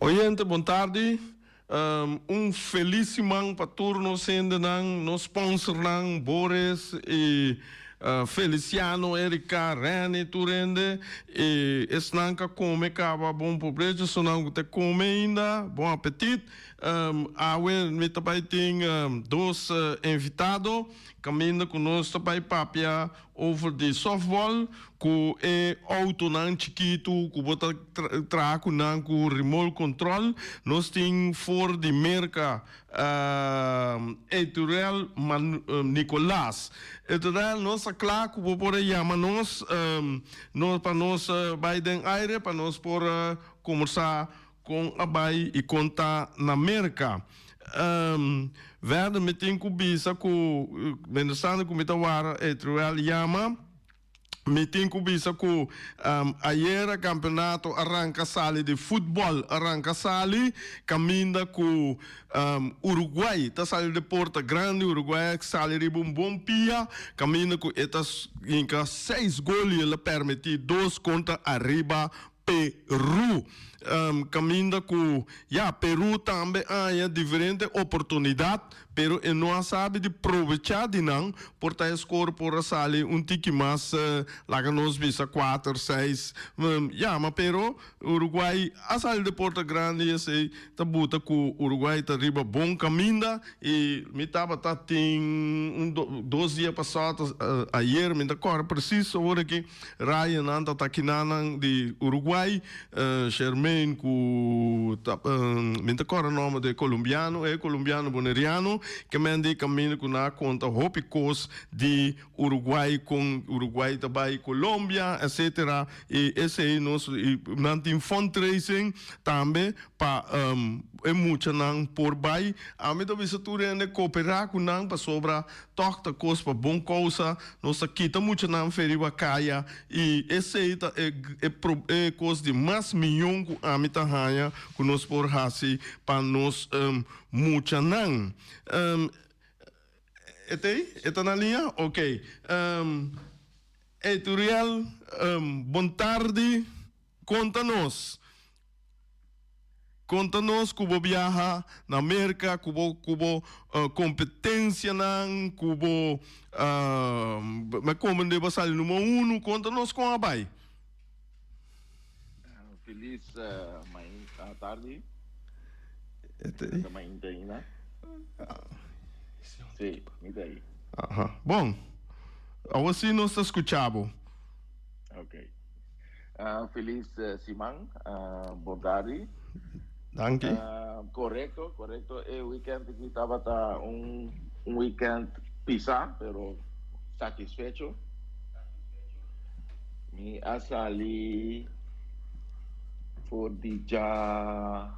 Oyente, bon tardi. Un felis siman pa tur nos hendenan, nos sponsornan, Boris y Feliciano, Erika, Renny, tur hende. Y esnan cu a come caba bon probecho, esunnan cu ta come ainda, bon apetit. Awe mi ta bay tin dos invitado caminda cu nos ta bay papia over di softball cu e autonan chikitu cu bo ta traha cu nan cu remote control. Nos tin for di Merca Eturel Nicolas. Eturel, nos ta cla cu bo por a yama nos pa nos bay den aire pa nos por combersa Kon a bai i kon ta na Merka. Verder mi tin ku bisa ku mientrastante ku mi ta wara e truel yama, mi tin ku bisa ku ayera kampeonato a ranka sali di futbòl a ranka sali kaminda ku Uruguay ta sali di porta grandi, Uruguay a sali riba un bon pia kaminda ku e ta hinka seis gol i el a permití dos kontra ariba Peru. Caminda cu ya Peru tambe a haña diferente oportunidad, pero e no a sabi di probecha di nan, por ta e score por a sali un tiki mas, laga nos bisa cuater, seis, ya, ma pero Uruguay a sali di porta grandi y esey ta buta cu Uruguay ta riba bon caminda y mi tabata tin un dos dia pasado, ayer, mi ta corda precies awor aki. Ryannan ta takinanan di Uruguay, Shermaine ku ta mi ta kòrda nòmber di e kolombiano, e kolombiano boneriano ke men di kaminda ku nan a konta hopi kos di Uruguay kon Uruguay ta bai Colombia etcetera i esei nos nan tin fundraising tambe pa e muchanan por bai. Ami ta bisa tur hende koperá ku nan pasobra Tòg ta kos pa bon kousa, nos ta kita muchanan fe riba kaya i esei ta e e kos di mas miyon ku ami ta haña ku nos por hasi pa nos muchanan. E t'ei? E ta na liña? Oké. Eituriel, bon tardi. Konta nos. Konta nos ku bo biaha na Merka, ku bo ku bo kompetensianan, ku bo me komprende bo a sali numero uno, konta nos kon a bai. Felis tardi. Ta mainta ainda. Si, mi ta ei. Aha, bon. Awor si nos ta skucha bo. Ok. Felis siman, bon tardi. Danki. Korekto, korekto. E weekend aki tabata un weekend pisa, pero satisfecho. Mi a sali for di djaluna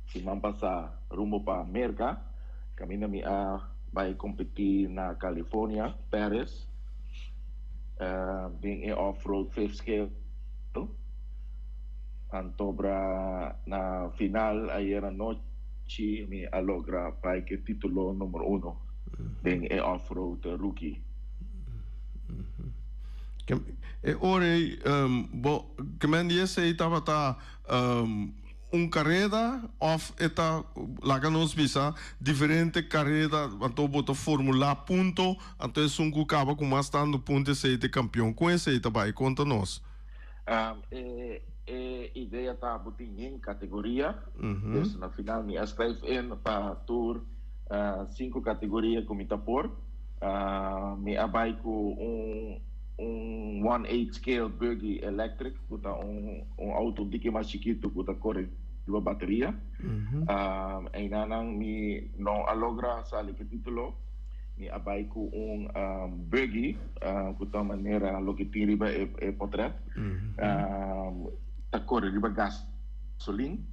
siman pasa rumbo pa Merka, kaminda mi a bai kompetí na California, Perris. Den e off-road fifth scale. Antobra na final ayer anochi mi a logra bai ku e titulo numero uno den e off-road rookie. E ora ei bo ke men di esei tabata Un kareda òf e ta laga nos bisa diferente kareda anto bo ta formulá punto anto esun ku kaba ku mas tantu punto esei ta e kampion. Kon esei ta bai? Konta nos. E e idea ta bo tin yen kategoria dus na final mi a skrijf in pa tur sinku kategoria ku mi ta por. Mi a bai ku un un one eight scale buggy electric ku ta un un auto un tiki mas chikitu ku ta kore riba bateria. Einanan mi no a logra sali ku e titulo. Mi a bai ku un buggy ku ta manera loke tin riba e potret. Ta kore riba gasolin.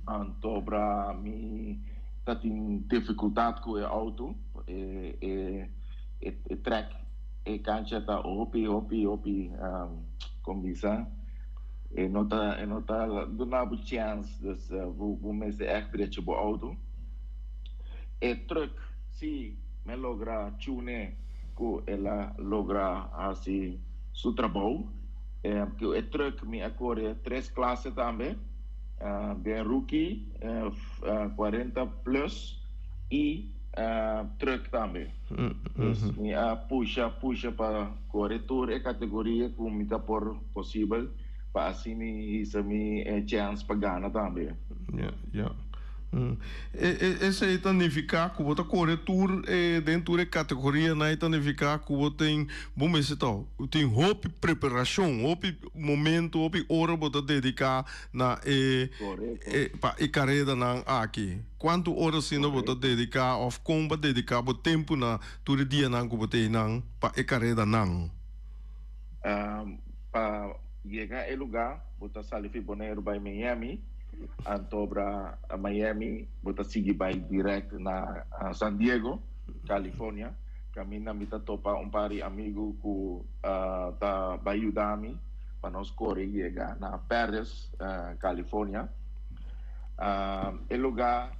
Anto bra mi ta tin difikultat ku e auto. E trek e cancha ta hopi hopi hopi con bisa e no ta e no ta duna bo chance dus bo bo mester echt drecha bo auto e truck si mi a logra chune cu el a logra haci su trabou. Ku e truck mi a kore tres klase tambe, den rookie, 40 plus i truck tambe. Dus mi a pusha pusha pa kore tur e kategoria ku mi ta por posibel pa asina mi hisa mi chèns pa gana tambe. Ya, ya. Esei ta nifiká ku bo ta kore tur e den tur e kategorianan i ta nifiká ku bo tin bo mester ta tin hopi preparashon, hopi momento, hopi ora bo ta dediká na e pa e karedanan aki. Kuantu ora asina bo ta dediká òf kon bo a dediká bo tempu na tur e dianan ku bo ta einan pa e karedanan? Pa yega e lugá bo ta sali fi Boneiru bai Miami, anto bra Miami bo ta sigui bai direct na San Diego, California, kaminda mi ta topa un par di amigu ku ta bai yuda mi pa nos kore yega na Perris, California. E lugá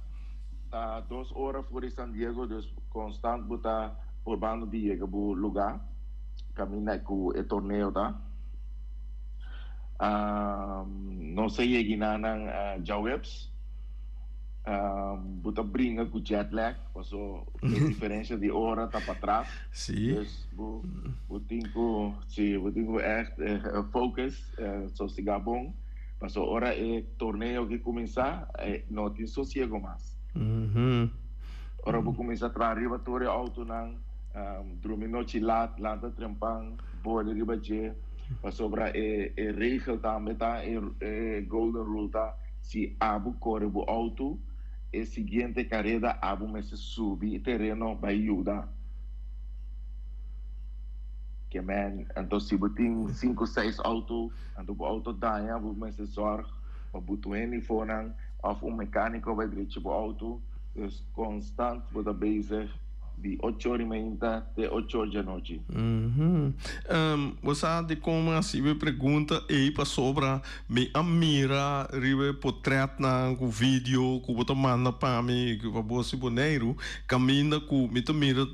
ta dos ora for di San Diego, dus konstant bo ta purbando di yega bo lugá. Caminda cu e torneo ta. Nos a yegi na nan djaweps. Bo ta bringa cu jet lag paso e diferencia di ora ta patras. Dus bo tin cu, si, bo tin cu echt focus, sosiga bon. Paso ora e torneo aki cuminsa no tin sosiego mas. Ora bo cuminsa traha riba tur e autonan. Drumi nochi lat, lanta trempan, borde riba dje, pasobra e e regel tambe ta, e e golden rule ta, si abo kore bo outo, e siguiente kareda abo mester subi e tereno bai yuda. Ke men, anto si bo tin sinku seis outo, anto bo outo daña, bo mester zorg pa bo tur hende fonan of un mekaniko bai drecha bo outo, dus konstant bo ta bezig. Di ocho ora i meinta te ocho or djanochi. Bo sa dikon mi a hasiba e pregunta ei? Pasobra mi a mira riba e potretnan ku video ku bo ta manda pa mi pa bo si Boneiru, kaminda ku mi ta mira,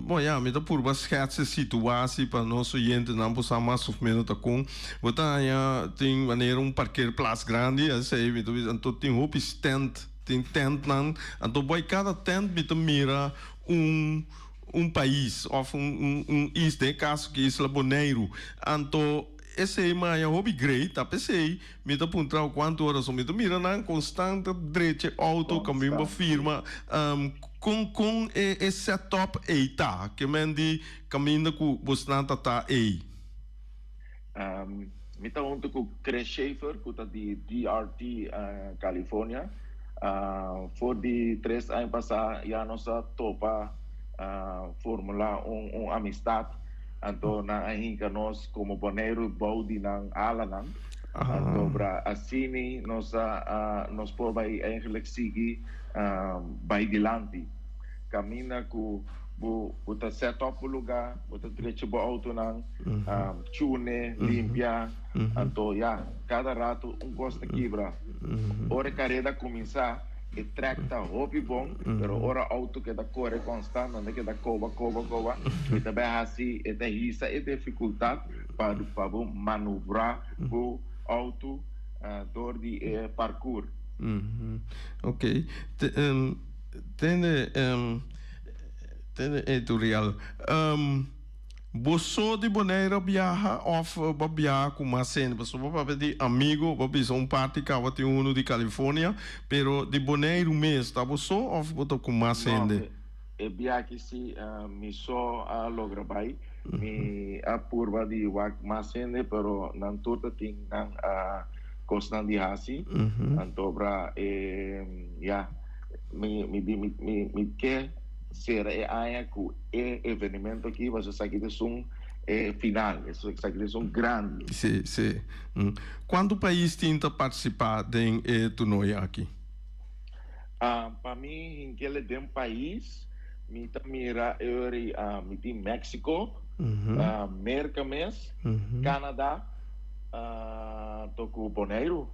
bon ya, mi ta purba schets e situasi pa nos oyentenan por sa mas of menos ta kon. Bo ta haña tin manera un parkeerplaats grandi, esei mi ta bisa, anto tin hopi stand. Tin tentnan, anto boy kada tent mi ta mira un un pais of un un un is den e kaso ki isla Boneiru. Anto esei maya hopi great ta p'esei mi ta puntra bo kuantu ora so mi ta mira nan konstant ta drecha e outo kaminba firma kon kon e e setup ei ta ke men di kaminda ku bosnan ta ta ei. Mi ta hunto ku Chris Schaefer ku ta di DRT California. For di tres aña pasá ya nos a topa formulá un un amistat. Anto nan a hinka nos komo Boneiru bou di nan alanan. Anto bra asini nos a nos por bai eigenlijk sigui bai dilanti. Kaminda ku Bo bo ta set up bo luga, bo ta drecha bo autonan, chune, limpia, anto ya, cada rato un cos ta kibra. Ora e careda cuminsa, e track ta hopi bon, pero ora auto keda core constant, nan ta keda coba, coba, coba, e ta bay haci, e ta hisa e dificultad pa pa bo manubra bo auto door di e parcour. Ok. Tende. Tende editorial. Bo so di Bonaire a biaha of bo a biaha cu mas hende? Pasobra bo papia di amigo, bo a bisa un parti caba tin uno di California, pero di Boneiru mes ta bo so of bo ta cu mas hende? No, e biaha aki si mi so a logra bay. Mi a purba di wak mas hende, pero nan tur ta tin nan cosnan di haci. Anto bra e ya. Mi mi di mi mi mi ke sera e aña ku e evenemento aki pasobra esaki ta esun e final, esaki ta esun grandi. Sí, sí. Kuantu pais tin ta partisipá den e toernooi aki? Pa mi hinkele den pais mi ta mira euri mi tin Mexico, Merka mes, Canada, to ku Boneiru.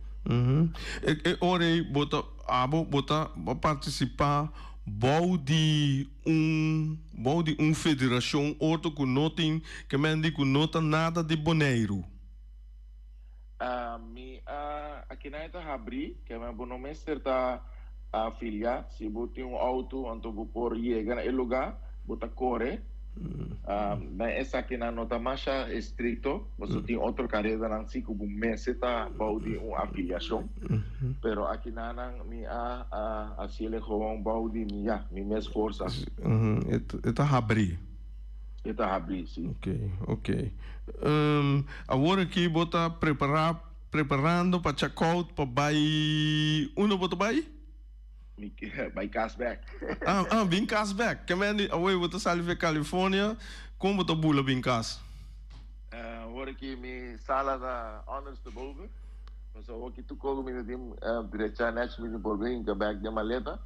E ora ei bo ta Abo bo ta partisipá bou di un bou di un federashon otro ku no tin ke men di ku no ta nada di Boneiru? Mi a akinan e ta habrí, keme bo no mester ta afiliá. Si bo tin un outo anto bo por yega na e lugá, bo ta kore. Na esakinan no ta masha estrikto, pasobra tin otro karedanan si ku bo mester ta bou di un afiliashon. Pero akinanan mi a hasiel e gewoon bou di mi, ya, mi mes forsa. E ta habrí. E ta habrí, si. Ok, ok. Awor aki bo ta prepará, preparando pa check out pa bai, unda bo ta bai? Mi ke bai kas bek. Ah, ah, bin kas bek. Ke men di, awor bo ta sali for California, kon bo ta bula bin kas? Awor aki mi sala ta ondersteboven. Pasobra awor ki tur kos mi ta tin drecha nèchi mi tin por bin hinka bek den maleta.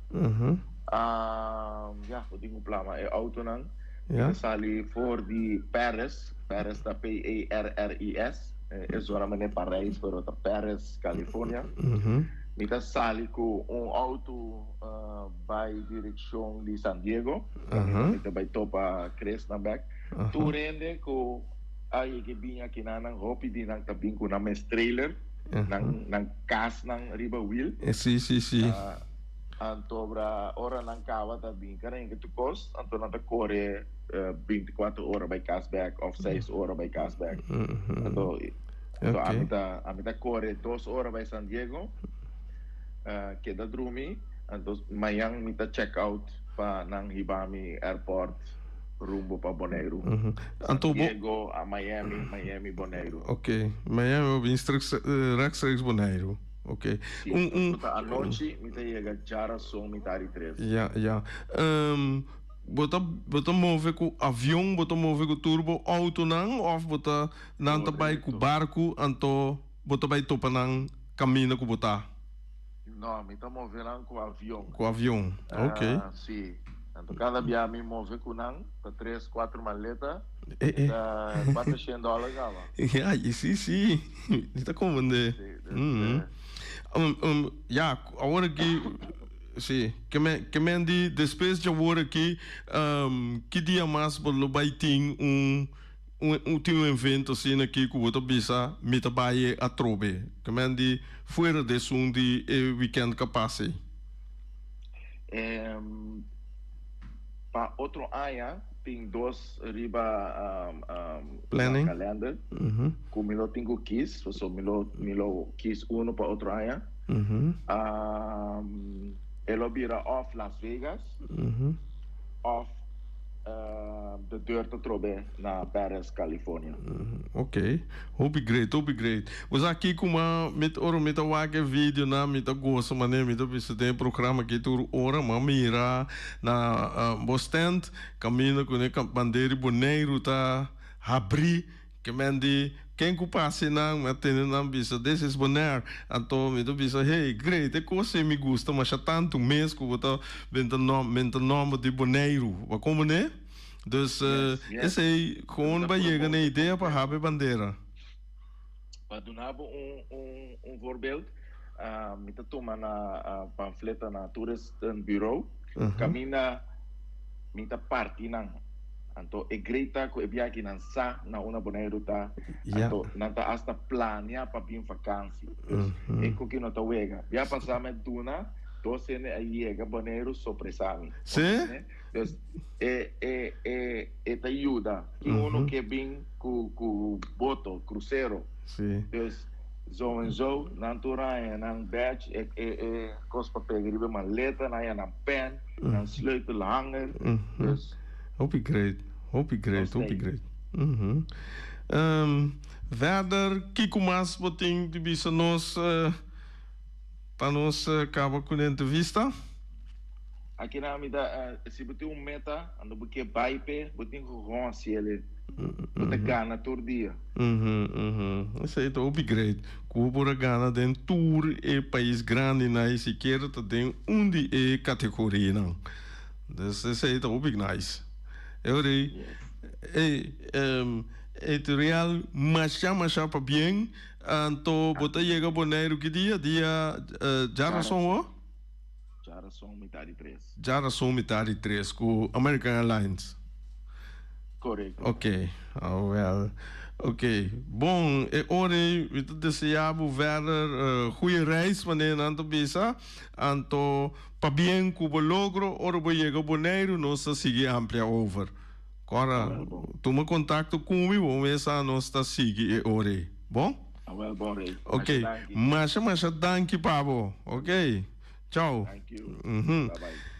Ya, bo tin ku plama e outonan. Mi ta sali for di Perris. Perris ta P-E-R-R-I-S. E zona manera Parijs, pero ta Perris, California. Mi ta sali ku un outo bai direkshon di San Diego. Mi ta bai topa Chris nan bek. Tur hende ku a yega bin akinan nan hopi di nan ta bin ku nan mes trailer, nan nan kasnan riba wiel. Si, si, si. Anto bra ora nan kaba ta bin kara hinka tur kos, anto nan ta kore binti kuater ora bai kas bek of seis ora bai kas bek. Anto anto ami ta ami ta kore dos ora bai San Diego, keda drumi, anto mañan mi ta check out pa nan hiba mi airport rumbo pa Boneiru. San Diego a Miami, Miami Boneiru. Ok, Miami bo bin rechtstreeks Boneiru. Ok. Si, un, un, ta anochi mi ta yega djarason mitad di tres. Ja, ja. Bo ta, bo ta move ku avion, bo ta move ku tur bo autonan of bo ta, nan ta bai ku barku anto bo ta bai topa nan kaminda ku bo ta? No, mi ta move nan ku avion. Ku avion, ok. Si. Anto kada bia mi move ku nan ta tres, kuater maleta. Ta kuater shen dòler kaba. Ja, si, si. Mi ta komprendé. Ja, awor aki, si, ke men, ke men di despues di awor aki, ki dia mas bo lo bai tin un, un, tin un evento asina aki ku bo ta bisa mi ta bai e atrobe? Ke men di fuera di esun di e weekend ka pasa ei. Pa otro aña tin dos riba Planning. Kalender ku mi lo tin ku kis, so mi lo mi lo kis uno pa otro aña. E lo bira òf Las Vegas òf De Deur ta trobe na Perris, California. Ok, hopi great, hopi great. Bo sa kiko ma mi ora mi ta wak e videonan mi ta gosa manera mi ta bisa den e programa aki tur ora mi a mira na bo stand kaminda ku e bandera di Boneiru ta habri ke men di ken ku pasa einan mi a tende nan bisa this is Bonaire anto mi ta bisa hey great e kos ei mi gusta masha tantu mes ku bo ta benta menta nomber di Boneiru bo a komprende? Dus esei kon bo a yega na e idea pa habri bandera? Pa duna bo un un un voorbeeld, mi ta tuma na pamfleta na toeristenbureau, kaminda mi ta parti nan. Anto e great ta ku e biaha nan sa na unda Boneiru ta, anto nan ta asta plania pa bin vakansi. Dus e koki no ta wega. Bia pasa mi a duna dos hende a yega Boneiru sopresa mi. Sí? Dus e e e e ta yuda. Tin uno ke bin ku ku boto, krusero. Sí. Dus zo en zo, nan tur haña nan badge, e e e kos pa pega riba e maleta, nan haña nan pen, nan sleutelhanger. Dus. Hopi great, hopi great, hopi great. Verder, kiko mas bo tin di bisa nos pa nos kaba ku e entrevista? Aki nan mi ta, si bo tin un meta, anto bo ke bai p'e, bo tin ku gewoon hasiel e. Bo ta gana tur dia. Esei ta hopi great. Ku bo por a gana den tur e pais grandinan i sikiera ta den un di e kategorianan. Dus esei ta hopi nice. E ora ei, ei, Editorial masha masha pabien. Anto bo ta yega Boneiru ki dia? Dia djarason ho? Djarason mitad di tres. Djarason mitad di tres ku American Airlines. Korekto. Ok, awel. Ok, bon, e ora ei mi ta desea bo verder goeie reis manera nan ta bisa. Anto pabien ku bo logro, ora bo yega Boneiru nos ta sigui amplia over. Kora, tuma kontakto ku mi, bo mesa nos ta sigui e ora ei. Bon? Awel bon Rey. Ok, masha masha danki pa bo. Ok, chao. Thank you. Bye bye.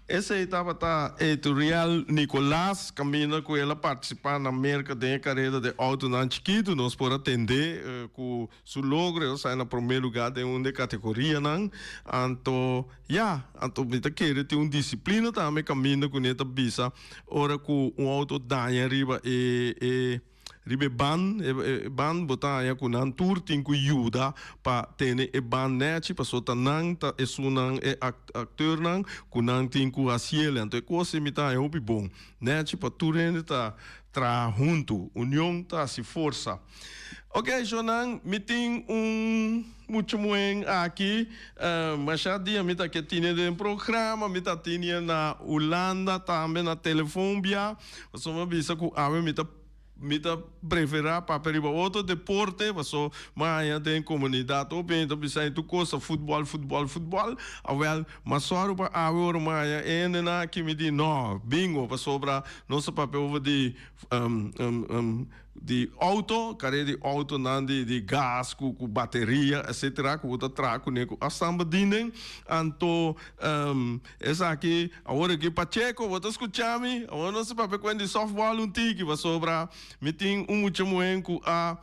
Esei tabata Eturiel Nicolaas kaminda ku el a partisipá na Merka den e kareda di outonan chikitu. Nos por a tendé ku su logro, el a sai na promé lugá den un di e kategorianan. Anto, ya, anto mi ta kere tin un disiplina tambe kaminda ku ne ta bisa ora ku un outo daña riba e e. Riba e ban, e ban bo ta haña ku nan tur tin ku yuda pa tene e ban nèchi pasobra ta nan ta esunnan e akteurnan ku nan tin ku hasiel. Anto e kos ei mi ta haña hopi bon. Nèchi pa tur hende ta traha huntu. Union ta hasi forsa. Oke, shonnan, mi tin un mucha muhé aki. Masha dia mi ta ke tine den programa, mi ta tine na Hulanda tambe na telefon bia. Pasobra mi a bisa ku awe mi ta Mi ta preferá papia riba otro deporte paso mi a haña den komunidat hopi hende ta bisa tur kos ta futbòl futbòl futbòl. Awèl, m'a sòru pa awe ora mi a haña e hendenan aki mi di nò, bingo pasobra nos ta papia over di di outo, karera di outonan di di gas ku ku bateria etsetera ku bo ta traha kuné ku asta bedinden. Anto Esaki awor aki Pacheco bo ta scucha mi? Awor nos ta papia cuen di softball un tiki pasobra mi tin un mucha muhen cu a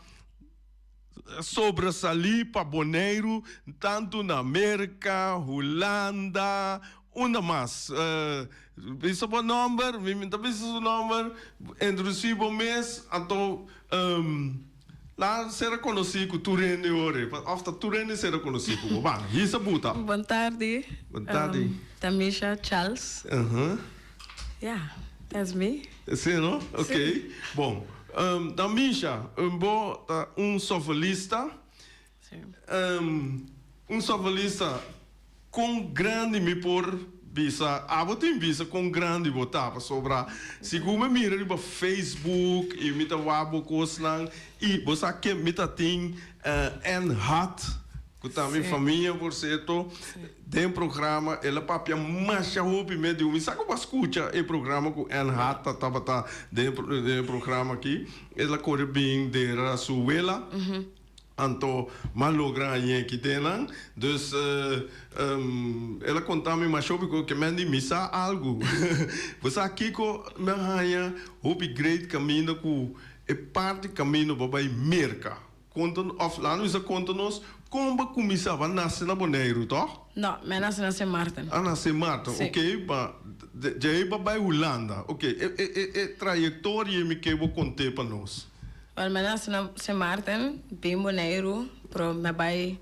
sobresali pa Boneiru tanto na Merca, Hulanda, unda mas. Bisa bo nomber, mi ta bisa su nomber, introduci bo mes anto. La sera konosí ku tur hende ora, òf ta tur hende sera konosí ku bo. Ban, hisa buta. Bon tardi. Bon tardi. Tamisha Charles. Ya, that's me. Sí, no? Ok. Bon. Tamisha, bo ta un softballista. Sí. Un softballista, kon grandi mi por bisa, abo tin bisa kon grandi bo ta? Pasobra si ku mi mira riba Facebook i mi ta wak bo kosnan i bo sa ke mi ta tin Ann Hart, ku ta mi famia por sierto, den programa el a papia masha hopi me di mi sa ku bo a skucha e programa ku Ann Hart ta tabata den e programa aki, el a kore bin dera su wela. Anto m'a logra hañ'é ki den nan. Dus el a konta mi masha hopi ku ke men di mi sa algu. Bo sa kiko mi a haña hopi great kaminda ku e parti kaminda bo bai Merka. Konta òf laat mi sa konta nos kon bo a kuminsá. Bo a nase na Boneiru tòg? No, mi a nase na Sint Maarten. A na Sint Maarten, Sí. oké. Ma djei bo a bai Hulanda. Oké, e trayektoria mi ke bo kont'é pa nos. Well, mi a nase na Sint Maarten, bin Boneiru, pero mi a bai,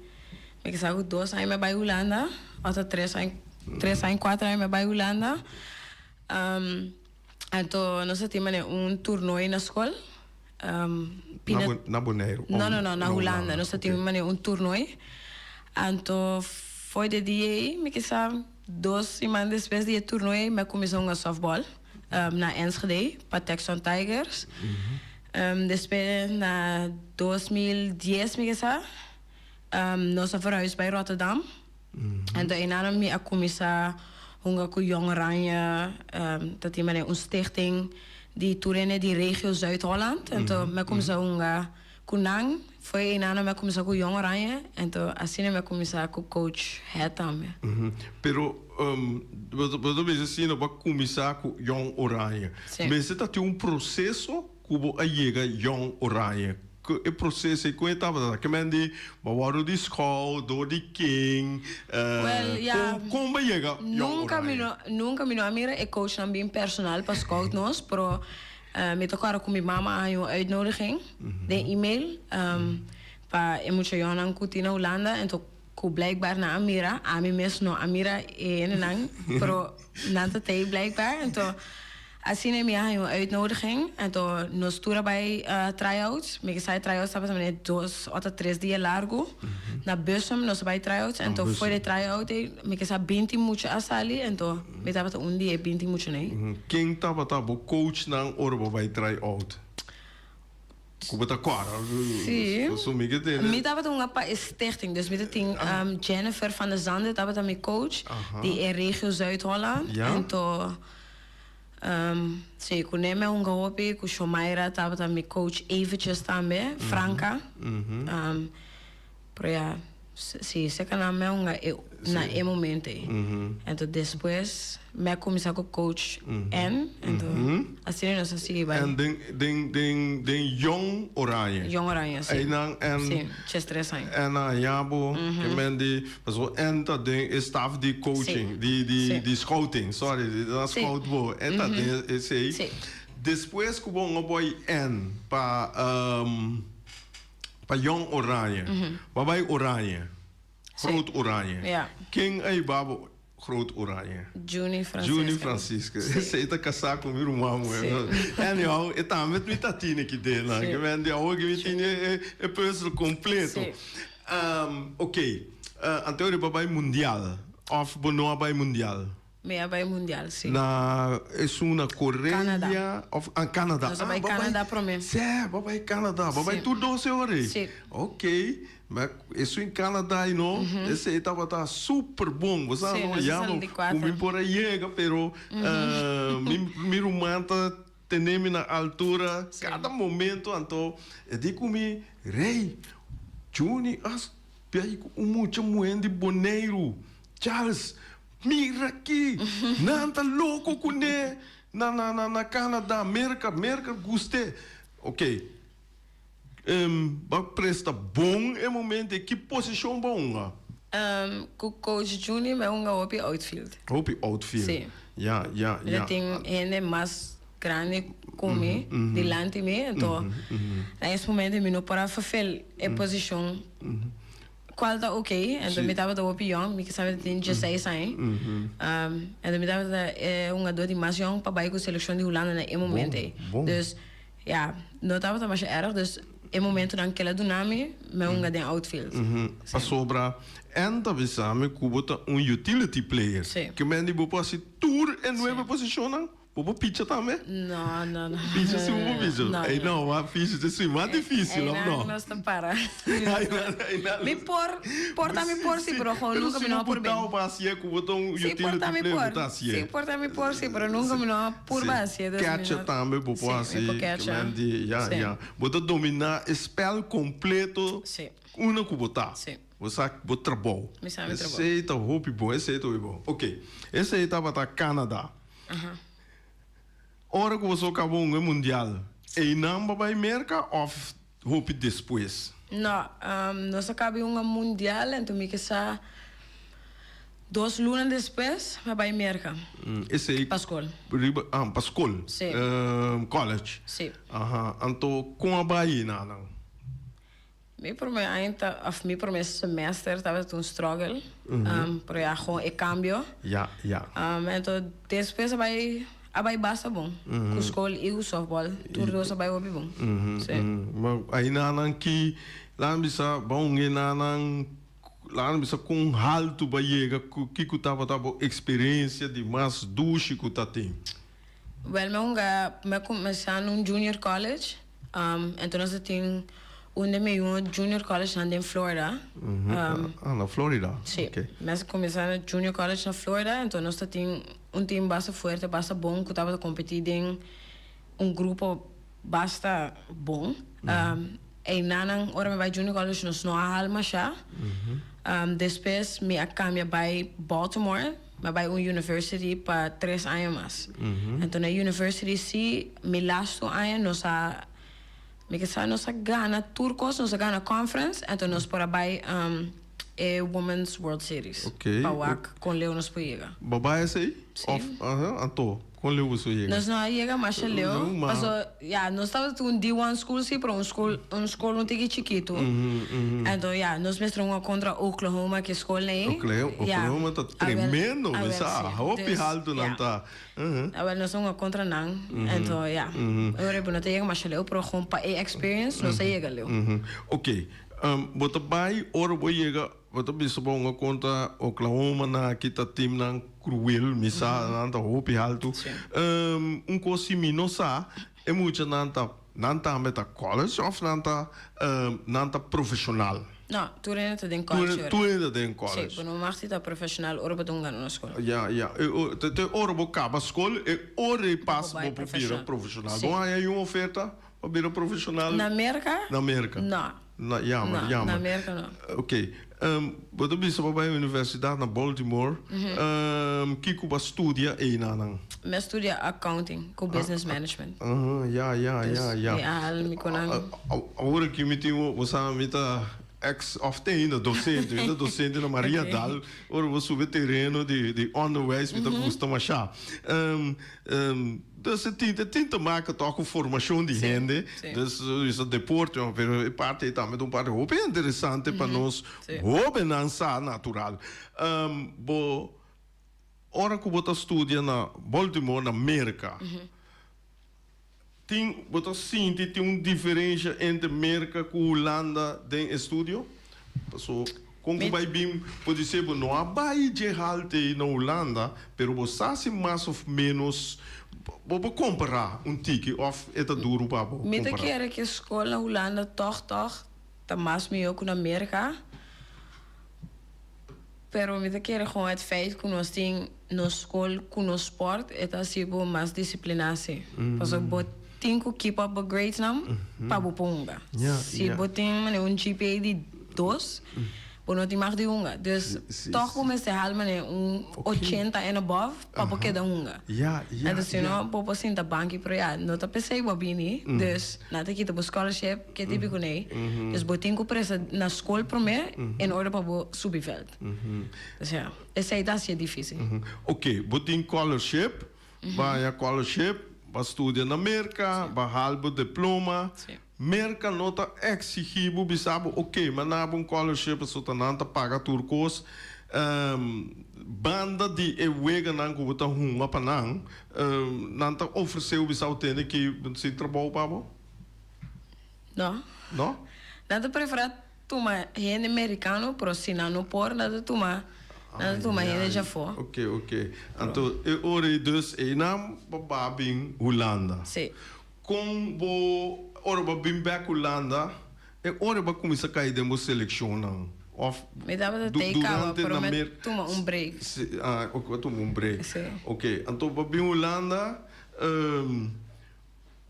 mi kisa ku dos aña mi a bai Hulanda, òf ta tres aña, tres aña, kuater aña mi a bai Hulanda. Anto nos a tin manera un toernooi na skol. Na na Boneiru? No, no, no, na Hulanda. Nos a tin manera un toernooi. Anto for di e dia ei, mi kisa dos siman despues di e toernooi ei, mi a kuminsá hunga sòftbòl. Na Enschede pa Texon Tigers. Despues na 2010 mi ke sa nos a verhuis bai Rotterdam. Anto einan mi a kuminsá hunga ku Jong Oranje. Ta tin manera un stichting di tur hende di regio Zuid-Holland. Anto mi a kuminsá hunga ku nan. Fo'i einan mi a kuminsá ku Jong Oranje. Anto asina mi a kuminsá ku coach Het tambe. Pero bo ta bisa asina bo a kuminsá ku Jong Oranje. Sí. Mester ta tin un proseso ku bo a yega Jong Oranje. Ku e proseso ei kon e tabata? Ke men di bo a wòrdu di skòl dor di ken? Well, ya. Kon bo a yega Jong Nunka mi Oranje? no nunka mi no a mira e coachnan bin personal pa scout nos, pero Mi ta kòrda ku mi mama a haña un uitnodiging den email pa e muchayònnan ku tin na Hulanda, enton ku blijkbaar nan a mira, ami mes no a mira e hendenan, pero nan ta tei blijkbaar, enton Asina mi a haña un uitnodiging, anto nos tur a bai tryouts. Mi ke sa e tryouts tabata manera dos ota tres dia largu. Na Bussum nos a bai tryouts, anto for di tryout ei mi ke sa binti mucha a sali, anto mi tabata un di e binti muchanan ei. Ken tabata bo coachnan ora bo bai tryout? Ku bo ta kòrda? Sí. Pasobra mi ke tende. Mi tabata hunga pa e stichting, dus mi ta tin Jennifer van der Zande tabata mi coach di e regio Zuid-Holland. Anto sí, ku ne mi a hunga hopi, ku Shomaira tabata mi coach eventjes tambe, Franca. Pero ya, si, seka nan mi a hunga e na e momento ei. Anto despues mi a kuminsá ku coach Ann, anto asina nos a sigui bai. En den den den den Jong Oranje. Jong Oranje, si. Einan en. Si, 13 aña. En a haña bo ke men di, pasobra Ann ta den e staf di coaching, di di di scouting, sorry, di nan scout bo, e ta den esei. Despues ku bo a bai Ann pa. Pa Jong Oranje. Bo a bai Oranje. Groot Oranje. Ken a hiba bo Groot Oranje? Juni Francisca. Juni Francisca. Esei ta kasá ku mi ruman muhé. Anyhow, e tambe mi ta tine ki den nan. Ke men di awor ki mi tine e pùzel kompleto. Oké. Anto riba bai mundial òf bo no a bai mundial? Mi a bai mundial, si. Na esun na Korea. Canada. Of ah Canada. Nos a bai Canada prome. Sè, bo a bai Canada. Bo a bai tur dos e ora ei? Si. Ok. Ma esun in Canada ei no, esei tabata super bon. Bo sa Si, no, nos a ya sali no di kuater. ku mi por a yega, pero mi mi ruman ta tene mi na altura kada momento. Anto e di ku mi, Rey, Juni a bai ku un mucha muhé di Boneiru, Charles. Mira aki! Nan ta loko kuné na na na na Canada, Merka, Merka gust'é. Ok, bo a presta bon e momento ei, ki posishon bo a hunga? Ku coach Juni mi a hunga hopi outfield. Hopi outfield? Sí. Ya, ya, ya. Mi tin hende mas grandi ku mi, dilanti mi, anto na es momento mi no por a fulfill e posishon. Cual ta ok, enton mi tabata hopi yong, mi kisas mi tin dieseis aña, enton mi tabata e hungador di mas yong pa bai cu seleccion di Hulanda na e momento ey. Dus ya, no tabata masha erg, dus e momentonan kela duna mi, mi a hunga den outfield. Pasobra N ta bisa mi cu bo ta un utility player, ke men di bo por haci tur e nuebe posicionnan? Bo por picha tambe? No, no, no. Picha si bo por picha? No, Ey no. no, ma picha ta sui mas dificil, of no? Eynan nos ta para. Eynan, eynan. Mi por, por ta mi por si, pero gewoon nunca mi no a por ben. Pero si bo por tau pa hacié cu bo ta un Si, por utility ta mi player, bo por. ta hacié. Si, por ta mi por si, pero nunca mi no a purba hacié, dus mi no. Catcher tambe bo por Si, mi haci. por catcher. Ya, Si. ya. Bo ta domina e spel completo Si. unda cu bo ta. Si. Bo sa bo trabou. Mi sa mi trabou. Esey ta hopi bon, esey ta hopi bon. Ok, esey tabata Canada. Ora ku boso kaba un e mundial, einan bo bai Merka òf hopi despues? No, nos a kaba un e mundial enton mi ke sa dos luna despues mi a bai Merka. Esei. Pa skol. Riba, ah, pa skol. Si. College. Si. Aha, anto kon a bai einanan? Mi prome aña ta of mi prome semester tabata un struggle pero ya gewoon e cambio. Ya, ya. Ento despues a bai a bai basta bon cu school y cu softball tur dos a bai hopi bon. Si. Ma aina nan ki laat bisa bon e nan laat bisa con haltu bo a yega cu kico tabata bo experiencia di mas dushi cu ta tin? Wel mi a hunga mi a cuminsa na un junior college. Enton nos a tin un den mihó junior college nan den Florida. Ah, na Florida? Sí. Mi a kuminsá na junior college na Florida, enton nos ta tin un team basta fuerte, basta bon ku tabata kompetí den un grupo basta bon. Einanan ora mi bai junior college nos no a hal mashá. Despues mi a kambia bai Baltimore. Mi a bai un university pa tres aña mas. Anto na university si mi lastu aña nos a mi ke sa nos a gana tur kos, nos a gana conference, anto nos por a bai e Women's World Series pa wak kon leu nos por yega. Bo bai esei? Si. Of anto. Kon leu boso yega? Nos no a yega masha leu, paso ya nos tabata un D1 school si, pero un school un school un tiki chikitu. Anto ya nos mester hunga kontra Oklahoma ke skol nei. Oklahoma ta tremendo, mi sa, hopi haltu nan ta. Awel nos a hunga kontra nan, anto ya, ora bo no ta yega masha leu, pero gewoon pa e experience nos a yega leu. Oké, bo ta bai ora bo yega. Bo ta bisa bo hunga kontra Oklahoma nan aki ta teamnan kruel, mi sa nan ta hopi haltu. Un kos si mi no sa, e muchanan ta nan tambe ta college of nan ta nan ta profeshonal? No, tur hende ta den college ora. Tur hende ta den college. Si, bo no mag si ta profeshonal ora bo ta hunga na skol. Ya, ya. Te ora bo kaba skol e ora ei pas bo por bira profeshonal. Bo haña un oferta pa bira profeshonal? Na Merka? Na Merka. No. No, jammer, No, jammer. na Merka no. Ok. Bo ta bisa bo bai universidat na Baltimore. Kiko bo a studia einanan? Mi a studia accounting ku business management. Ah, ya, ya, Dus ya, ya. mi a hal mi ku nan. Awor aki mi tin, bo sa mi ta ex of te ainda docente, mi ta docente na Maria Dal. Ora bo subi tereno di onderwijs mi ta gusta masha. Dus e tin e tin te maken toch ku formashon di hende. Dus bisa deporte, pero e parti ei tambe ta un parti hopi interesante pa nos hobennan sa natural. Bo ora ku bo ta studia na Baltimore na Merka, tin bo ta sinti tin un diferensha entre Merka ku Hulanda den estudio? Paso kon ku bai bin podisé bo no a bai dje halte ei na Hulanda, pero bo sa si mas of ménos bo por kompará un tiki òf e ta duru pa bo Mi ta kompará? kere ku e skol na Hulanda tòg tòg ta mas mihó ku na Merka, pero mi ta kere gewoon het feit ku nos tin nos skol ku nos spòrt e ta hasi bo mas disipliná si. Pasobra bo tin ku keep up bo gradesnan pa bo por hunga. Si bo tin manera un GPA di dos, bo no tin mag di hunga. Dus tòg bo mester hal manera un ochenta and above pa bo keda hunga. Anto si no bo por sinta banki pero ya no ta p'esei bo a bini. Dus nan ta kita bo scholarship, ke tipi kuné. Dus bo tin ku presta na skol promé in orde pa bo subi vèlt. Dus ya. Esei ta hacié difícil. Ok, bo tin scholarship, bo haña scholarship, bo a studia na Merca, bo a haal bo diploma. Merca no ta exigí bo bisa bo, ok, mi a na bo un scholarship pasobra ta nan ta paga tur cos. Banda di e weganan cu bo ta hunga pa nan, nan ta ofrece bo bisa bo tene ki sin trabou pa bo? No. No? Nan ta prefera Tuma hende mericano pero si nan no por nan ta tuma nan ta tuma hende djafó. Ok ok anto e ora ei dus einan bo ba bin Hulanda. Si. Kon bo ora bo a bin bek Hulanda e ora bo a kuminsa kai den bo selekshonnan of Mi tabata tei kaba durante pero na mi a Mer tuma un break. Si ah ok bo a tuma un break. Si. Ok anto bo a bin Hulanda.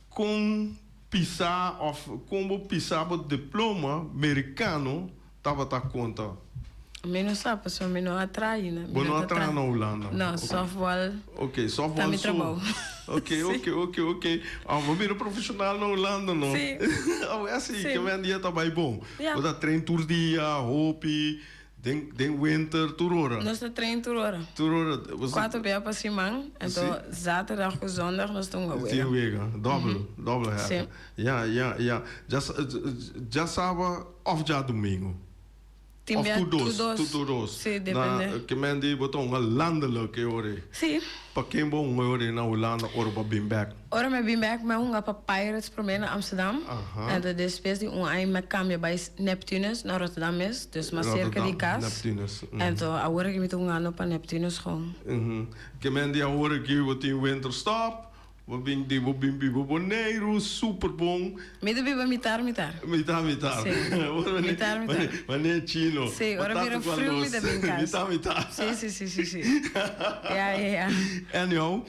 Kon pisa of kon bo pisa bo diploma merikano tabata konta? Mi no sa pasobra mi no a traha ainda. Bo no a traha na Hulanda? No, softball Ok, softball ta mi so. trabou. Ok, ok, ok, ok. Ah, bo bira profesional na Hulanda no? Si. Awe asi, Si. ke men dia ta bai bon. Ya. Bo ta train tur dia, hopi. Den den winter tur ora. Nos ta train tur ora. Tur ora. Cuatro bia pa siman, anto zaterdag cu zondag nos ta hunga wega. Tin wega, dobbel, dobbel header. Si. Ya, ya, ya. Djasaba of djadomingo? Tin bia Of tur dos? Tur dos. Tur dos. Si, depende. Na, ke men di bo ta hunga landelijk e ora ei. Si. Pa ken bo hunga e ora ei na Hulanda ora bo a bin bek? Ora mi a bin bek mi a hunga pa Pirates prome na Amsterdam. Anto despues di un aña mi a kambia bai Neptunus na Rotterdam mes, dus mas serka di kas. Neptunus. Anto awor aki mi ta hungando pa Neptunus gewoon. Ke men di awor aki bo tin winterstop, bo bin di bo bin biba Boneiru, super bon. Mi ta biba mitar mitar. Mitar mitar. Si, mitar mitar. Manera chino. Si, ora bira friu mi ta bin kas. Mitar mitar. Si, si, si, si, si. Ya, ya, ya. Anyhow,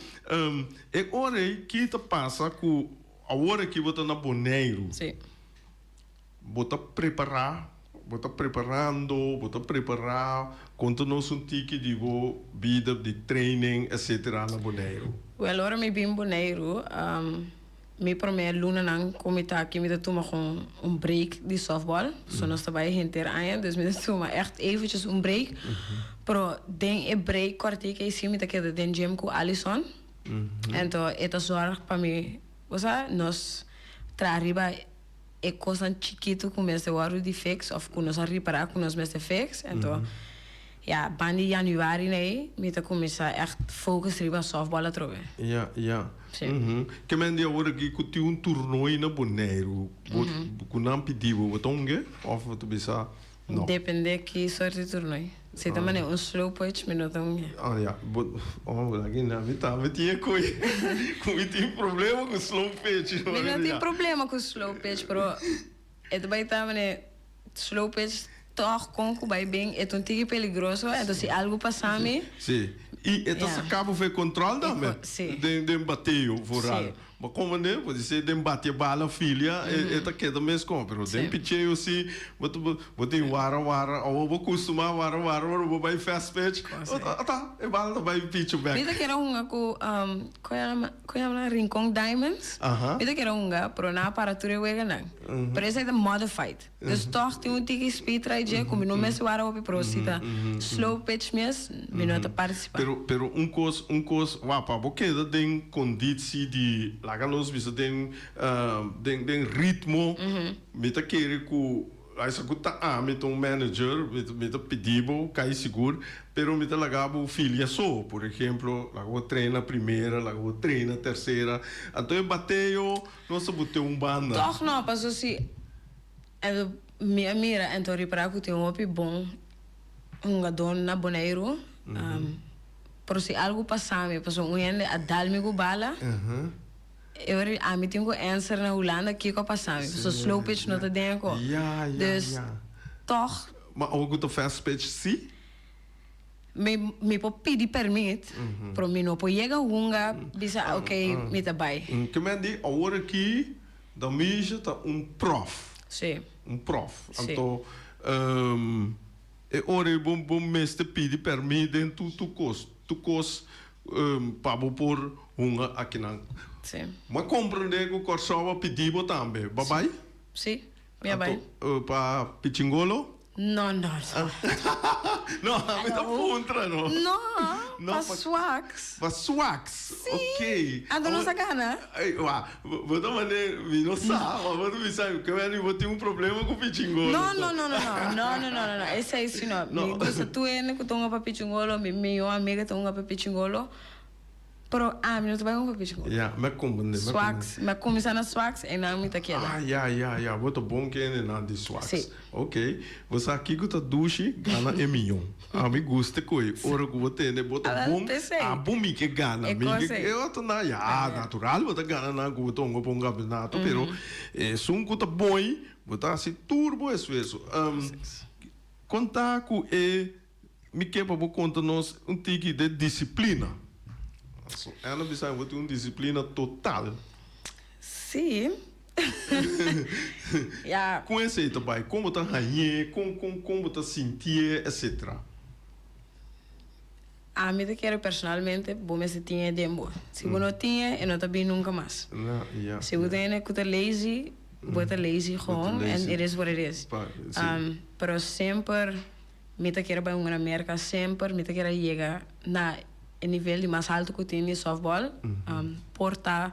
E ora ei ki ta pasa ku awor aki bo ta na Boneiru? Sí. Bo ta prepará, bo ta preparando, bo ta prepará, konta nos un tiki di bo bida di training etcetera na Boneiru. Wèl ora mi bin Boneiru, mi promé lunanan ku mi ta aki mi ta tuma kon un break di softball, pasobra nos ta bai henter aña, dus mi ta tuma ègt eventjes un break. Pero den e break kòrtik ei sí mi ta keda den gym ku Alison. Anto e ta zorg pa mi, bo sa, nos traha riba e kosnan chikitu ku mester wòrdu di fix òf ku nos a ripará ku nos mester fix. Anto, ya, ban di yanüari nei mi ta kuminsá ègt focus riba sòftbòl atrobe. Ya, ya. Sí. Ke men di awor aki ku tin un turnooi na Boneiru, bo ku nan pidi bo, bo ta hunge òf bo ta bisa no? Depende ki sort di turnooi. Si ta manera un slow pitch mi no ta hunge. Ah ya, bo oh bo aki na mi tambe tin e koe ku mi tin problema ku slow pitch. Mi no tin problema ku slow pitch pero e ta bai ta manera slow pitch tòg kon ku bai bin e ta un tiki peligroso enton si algu pasa mi. Si, i e ta saka bo for e control tambe. Si. Den bateo vooral. Si. Bo komprendé? Bo di si den bati e bala filia e ta keda mes kon, pero den picheo si bo ta bo tin wara wara awor bo kustumá wara wara ora bo bai fast pitch ata e bala ta bai picho bek. Mi ta kere hunga ku kon yama kon yama nan Rincon Diamonds mi ta kere hunga pero nan a para tur e weganan pero esei ta modified. Dus tòg tin un tiki speed right dje ku mi no mester wara hopi pero si ta slow pitch mes mi no ta partisipá. Pero pero un kos un kos wak pa bo keda den konditsi di laga nos bisa den den den ritmo mi ta kere ku esa ku ta ami ta un manager mi ta mi ta pidi bo kai sigur pero mi ta laga bo filia so por ehemplo laga bo traina primera laga bo traina tersera anto e bateo Nos ta bute un banda. Tòg no, paso si mi a mira en ta ripará ku tin hopi bon hungadó na Boneiru. Pero si algu pasa mi, pasobra un hende a dal mi ku bala, e ora ami tin ku answer na Hulanda kiko a pasa mi, pasobra slow pitch no ta den ako. Dus tòg. Ma awor ku ta fast pitch si? Mi mi por pidi permit, pero mi no por yega hunga bisa ok mi ta bai. Ke men di awor aki Damisha ta un prof. Sí. Un prof. Sí. Anto e ora ei bo bo mester pidi permit den tur tur kos, tur kos pa bo por hunga akinan. Sí. Bo a komprende ku Kòrsou a pidi bo tambe, bo a bai? Sí, mi a bai. Anto pa Pichingolo? No, no, no. No, ami ta puntra no. No, pa Swax. Pa Swax, Sí. ok. Anto nos a gana. Ay, wa, bo ta mane, mi no sa, ma bo ta bisa ke mane bo tin un problema ku Pichingolo. No, no, no, no, no, no, no, no, no, no, esei si no. Mi gusta tur hende ku ta hunga pa Pichingolo, mi mihó amiga ta hunga pa Pichingolo. Pero ami no ta bai hunga pichi gol. Ya, mi a comprende, mi a comprende. Swax, mi a cuminsa na Swax en nan mi ta keda. Ah, ya, ya, ya, bo ta bon kende nan di Swax. Si. Ok, bo sa kico ta dushi? Gana e miyon. Ami gusta koe, ora cu bo tende bo ta Ala, bon, p'esei. abo mi ke gana, E mi cos ke, ei. e otro nan, ya, natural bo ta gana nan cu bo ta hunga pa un campeonato, pero esun cu ta bon, bo ta haci tur bo esfuerzo. Conta cu e. Mi ke pa bo konta nos un tiki de disiplina. So, Anna bisa bo tin un disiplina total. Sí. Ya. Kon esei ta bai? Kon bo ta hañ'é? Kon, kon, kon bo ta sintié? Etcetera. Ami ta kere personalmente bo mester tin e den bo. Si bo no tin e, e no ta bin nunka mas. Ya, ya. Si bo ta hende ku ta lazy, bo ta lazy gewoon and it is what it is. Pa, sí. Pero semper. Mi ta kere bai un gran merka semper, mi ta kere yega na e nivel di mas alto ku tin di softball. Por ta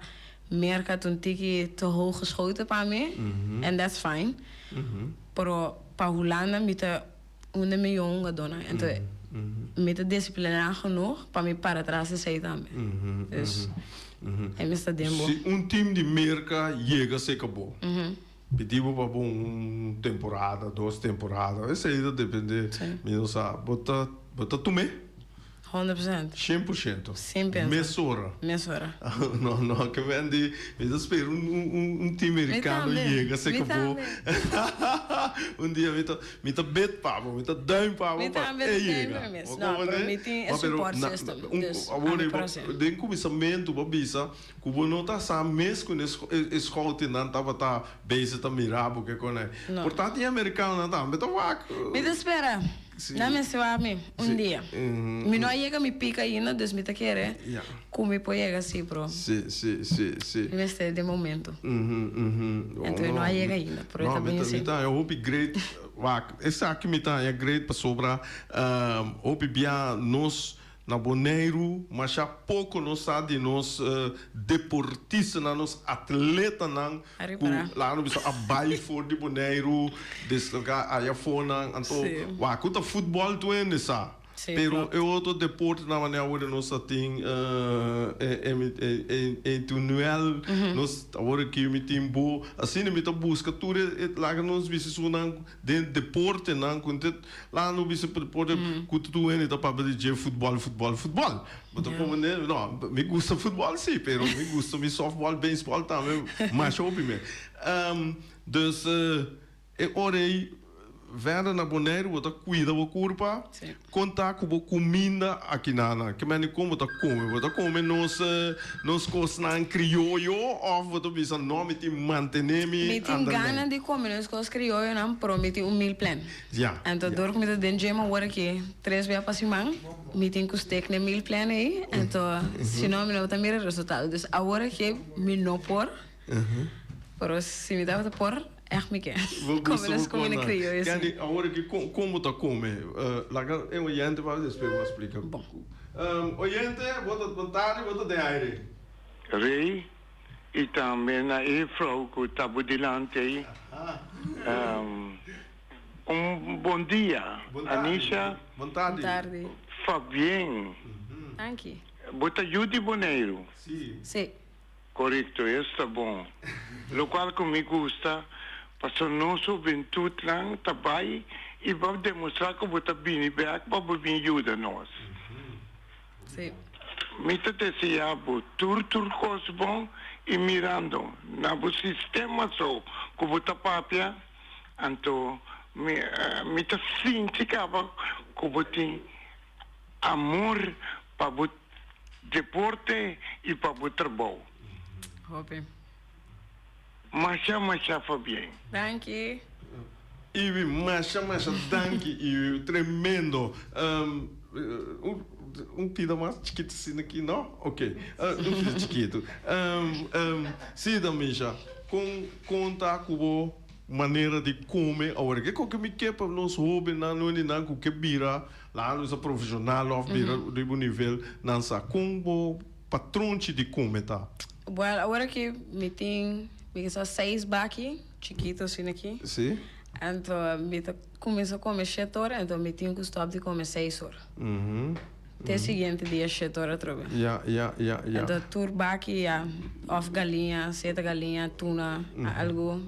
merka ta un tiki te hoog geschoten pa mi, and that's fine. Pero pa Hulanda mi ta un de mihó hungadónan, ento mi ta disipliná genoeg pa mi para tras esei tambe. Dus e mester den bo. Si un team di merka yega seka bo, Pidi bo pa bo un temporada, dos temporada, esei ta depende, mi no sa, bo ta, bo ta tum'é? 100%. 100%. Sin pensa. Mesora. Mesora. No, no, ke men di, mi ta spera un, un, un team mericano yega serka bo. Mi tambe. Un dia mi ta, mi ta bid pa bo, mi ta duim pa bo Mi pa tambe e ta duim yega. pa mi mes. Bo No, pero comprende? mi tin e Ma pero support na, system, un, dus awor ami e por bo, haci. den kuminsamentu bo a bisa Ku bo no ta sa mes ku e schoutennan tabata bezig ta mira bo ke kon ei. No. Por ta tin amerikanonan tambe ta wak. Mi ta spera. Si. Nan mester wak mi un Si. dia. Mi no a yega mi pik ainda, dus mi ta kere Ya. ku mi por yega si, pero Si, si, si, si. mi mester den momento. Enton No, no a yega ainda, pero e no, ta mi bin ta, si. mi ta haña hopi great wak. Esaki mi ta haña great pasobra hopi bia nos. Na Boneiru masha poko nos sa di nos deportistanan, nos atletanan ku laga nos bisa a bai for di Boneiru, destaká aya afonan. Anto wak ku ta futbòl tur hende sa. Pero e otro deportenan manera awor nos ta tin e tunuel, nos awor aki mi tin bo, asina mi ta buska tur e laga nos bisa esunnan den deportenan ku te laga nos bisa deporte ku tur hende ta papia di dje futbòl futbòl futbòl. Bo ta komprende? No, mi gusta futbòl si, pero mi gusta mi sòftbòl, beisbòl tambe masha hopi mes. Dus E ora ei, verder na Boneiru bo ta kuida bo kurpa, kon ta ku bo kuminda akinana? Ke mende kon bo ta kome? Bo ta kome nos nos kosnan krioyo òf bo ta bisa no mi tin mantené mi Mi tin gana di kome nos kos krioyonan pero mi tin un meal plan. Anto dor ku mi ta den gym awor aki tres bia pa siman mi tin ku stick n'e meal plan ei anto si no mi no ta mira resultado. Dus awor aki mi no por pero si mi tabata por. Echt mi ke. Bo Come gusta nos bo comida kona. crioyo si. Candy, awor aki kon kon bo ta come? Laga e oyente pa despues bo a splica. Bon. Oyente, bo ta bon tardi, bo ta den aire. Rey y tambe na e vrouw cu ta bo dilanti ey. Un bon dia, Bon tardi. Anisha. Bon tardi. Bon tardi. Fabien. Danki. Bo ta yu di Boneiru? Si. Si. Korekto, es ta bon. Lokual ku mi gusta, pasobra nos hubentutnan ta bai i bo demostrá ku bo ta bini bèk pa bo bin yuda nos. Sí. Mi ta deseá bo tur tur kos bon i mirando na bo sistema so ku bo ta papia, anto mi mi ta sinti kaba ku bo tin amor pa bo deporte y pa bo trabou. Hopi. Masha masha Fabien. Danki. Iwi masha masha danki Iwi tremendo un un pida mas chikito asina aki no ok un pida chikito si Damisha con con ta cu bo manera di come awor ke koke mi ke pa nos hobennan no nan cu ke bira Laga nos a profesional of bira riba un nivel nan sa con bo patronchi di come ta. Well, awor aki mi tin mi ke sa seis baki chikito asina aki. Si. Anto mi ta cuminsa come shete ora anto mi tin cu stop di come seis ora. Te siguiente dia shete ora atrobe. Ya, ya, ya, ya. Anto tur baki ya of galiña, seta galiña, tuna, algo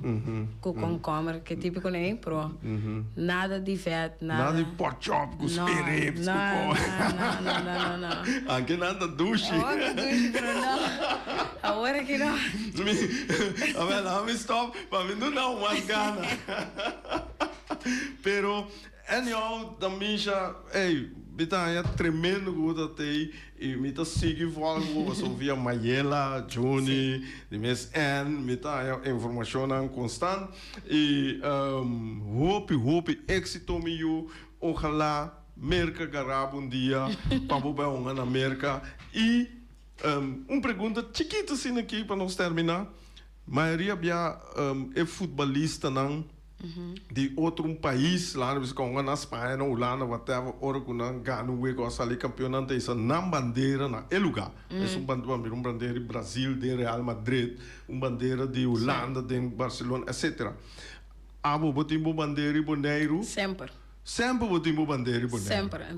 cu komkommer ke tipico nei, pero nada di vet, nada. Nada di pork chop cu spare ribs cu No, no, no, no, no, no. Anke nan ta dushi. Awor ta dushi, pero no. Awor aki no. Mi, awel, laga mi stop pa mi no dau mas gana. Pero Anyhow, Damisha, ey, mi ta haña tremendo ku bo ta tei i mi ta sigui vòlg bo pasobra via Mayela, Johnny, di mes Ann, mi ta haña informashonnan konstant i hopi hopi éksito mi yu, ojalá Merka gara bo un dia pa bo bai hunga na Merka i un pregunta chikitu asina aki pa nos terminá, mayoria bia e futbalistanan di otro un pais laga nos bisa ku na Spaña na Hulanda whatever ora ku nan gana un wega o sali kampeon nan ta hisa nan bandera na e luga es un bandera un bandera di Brazil den Real Madrid un bandera di Hulanda den Barcelona etcetera abo bo tin bo bandera di Boneiru Semper. Semper bo tin bo bandera di Boneiru Semper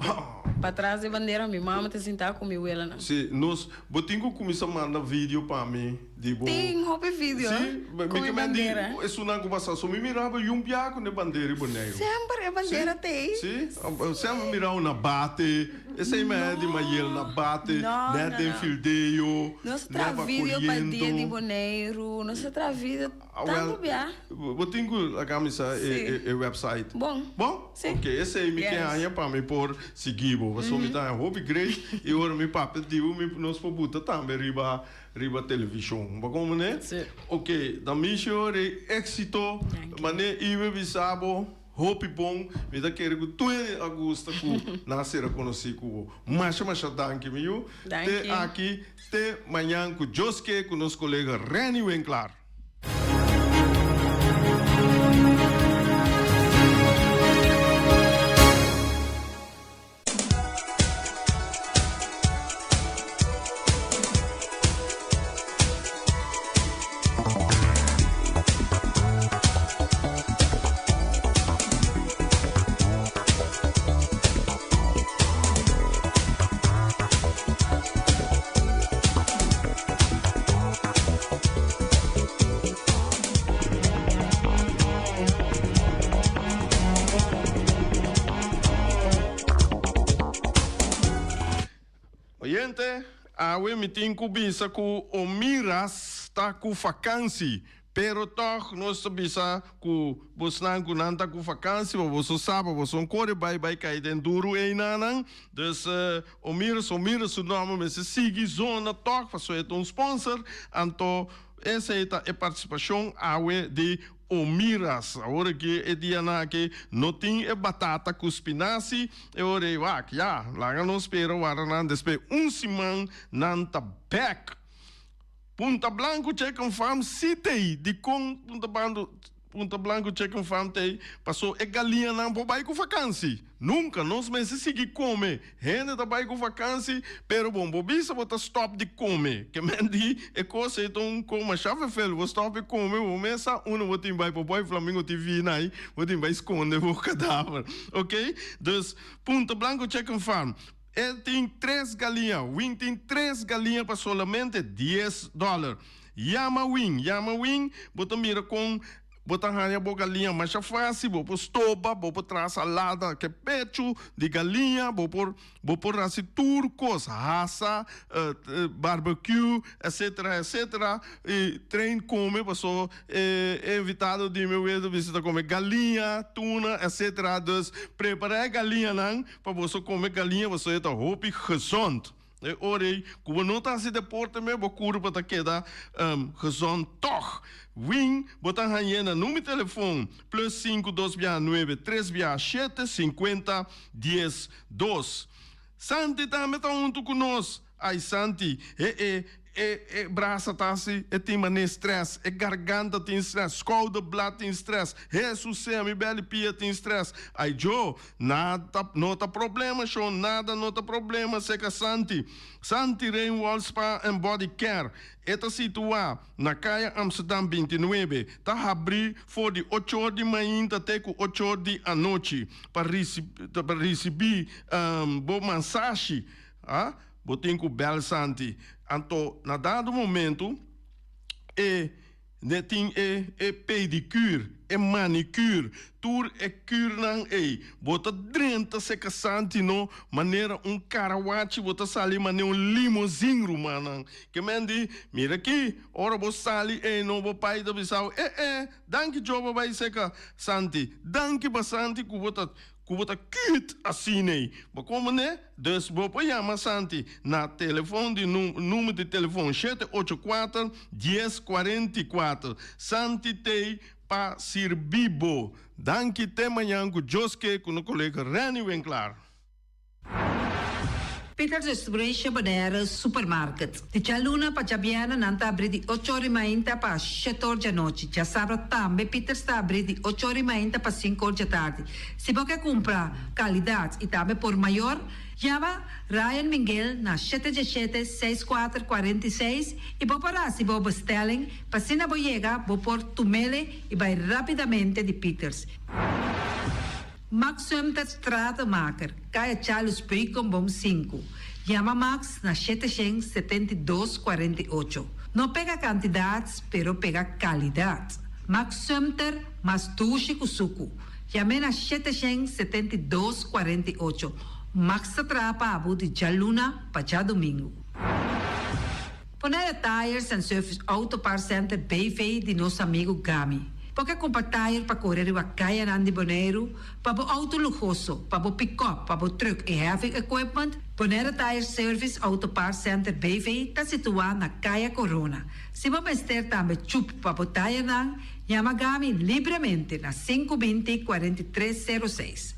Patras di bandera mi mama ta sinta ku mi welanan. Si nos bo tin ku kuminsa manda video pa mi di bo. Tin hopi video Si ku mi mi ke men di bandera. esunnan ku pasa so mi miraba yun bia ku ne bandera di Boneiru. Semper e bandera ta ei. Si semper mi miraba na bate esei mi a di Mayel na bate No, net no, den no. fildeo Nos a traha net pa video pa dia di koriento. Boneiru nos a traha video. Awel, Tantu bia. bo tin ku laga mi sa e website. Bon. Bon? Si. Ok, esei mi ke haña pa mi por sigui bo. Pasobra mi ta haña hopi great i ora mi papia di bo mi nos por buta tambe riba riba televishon. Bo komo ne? Si. Ok, dan mi shor e éksito. Danki. Mane Iwe bisa bo hopi bon. Mi ta kere ku tur hende a gusta ku nan a sera konosí ku bo. Masha masha danki mi yu. Danki. Te aki, te mañan ku Dios ke ku nos kolega Renny Winklaar. Gente, awe mi tin ku bisa ku Omiras ta ku fakansi, pero tòg nos ta bisa ku bosnan ku nan ta ku fakansi pa boso sa pa boso no kore bai bai kai den duru einanan. Dus Omiras, Omiras su nòmber mester sigui zona tòg pasobra e ta un sponsor, anto esei ta e partisipashon awe di Omiras. Awor aki e dianan aki no tin e batata ku spinasi, e ora ei wak ya, laga nos spera wara nan despues un siman nan ta bek. Punta Blanco Chicken Farm si t'ei, dikon Punta Bando Punta Blanco Chicken Farm t'ei? Paso e galiñanan por bai ku fakansi. Nunka, nos mester sigui kome. Hende ta bai ku vakansi, pero bon bo bisa bo ta stòp di kome. Ke men di e kos ei ta un kos masha fefel. Bo stòp di kome, bo mes sa unda bo tin bai. Popòi Flamingo tin vina ei, bo tin bai skonde bo kadaver. Oke? Dus, Punta Blanco Chicken Farm, e tin tres galiña. Win tin tres galiña pa solamente dies dòler. Yama Win, yama Win, bo ta mira kon. Bo ta haña bo galiña masha fásil, bo por stoba, bo por traha salada ke pechu di galiña, bo por bo por hasi tur kos, hasa, barbecue, etcetera, etcetera. I train kome paso e e invitado di mi wes ta bisa ta kome galiña, tuna, etcetera. Dus prepará e galiñanan pa boso kome galiña pasobra e ta hopi gezond. E ora ei ku bo no ta hasi deporte me bo kurpa ta keda gezond tòg. Win bo ta hañ'é na number telefon plus sinku dos bia nuebe tres bia shete sinkuenta dies dos. Santi tambe ta huntu ku nos. Ai Santi, e e e e brasa ta hasi e tin manera stress, e garganta tin stress, skouderblad tin stress, Hesus sea mi beli pia tin stress. Ai Joe, Nada no ta problema shon, nada no ta problema seca Santi. Santi Rainwall Spa and Body Care e ta situa na Kaya Amsterdam 29, ta habri for di ocho or di mainta te cu ocho or di anochi pa pa ricibi bo mansashi bo tin cu bel Santi. Anto na dado momento e. Ne tin e e pedicure, e manicure, tur e curnan ei. Bo ta drenta seca Santi no manera un carawachi bo ta sali manera un limousine rumannan. Ke men di, mira aki, ora bo sali ei no bo pai ta bisao, e e, danki Joe bo bai seca Santi, danki pa Santi cu bo ta Ku bo ta cute asin'ei. Bo komprendé? Dus bo por yama Santi na telefon di number di telefon shete ocho kuater, dies kuarenta i kuater. Santi t'ei pa sirbi bo. Danki te mañan ku Dios ke ku no kolega Renny Winklaar. Peter Distribution Bonaire Supermarket. Di djaluna pa djabièrnè nan ta abrí di ocho or i mainta pa shete or djanochi. Djasabra tambe Peters ta abrí di ocho or i mainta pa sinku or djatardi. Si bo ke kumpra kalidat i tambe por mayor, yama Ryan Minguel na shete djeshete, seis kuater, kuarenta i seis i bo por hasi bo bestelling pa asina bo yega bo por tumele i bai rapidamente di Peters. Max Sumter Stratenmaker, Kaya Charles Beukenboom sinku. Yama Max na shete shen 72 48. No pega kantidat, pero pega kalidat. Max Sumter mas dushi ku suku. Yam'é na 772 48. Max ta traha pa bo di djaluna pa djadumingu. Bonaire Tires and Service Auto Parts Center BV di nos amigu Gami. Bo ke kumpra tire pa kore riba kayanan di Boneiru, pa bo outo luhoso, pa bo pikòp, pa bo trùk i heavy equipment? Bonaire Tire Service Auto Parts Center BV ta situá na Kaya Korona. Si bo mester tambe chup pa bo tayernan, yama Gami libremente na sinku 20 43 sero seis.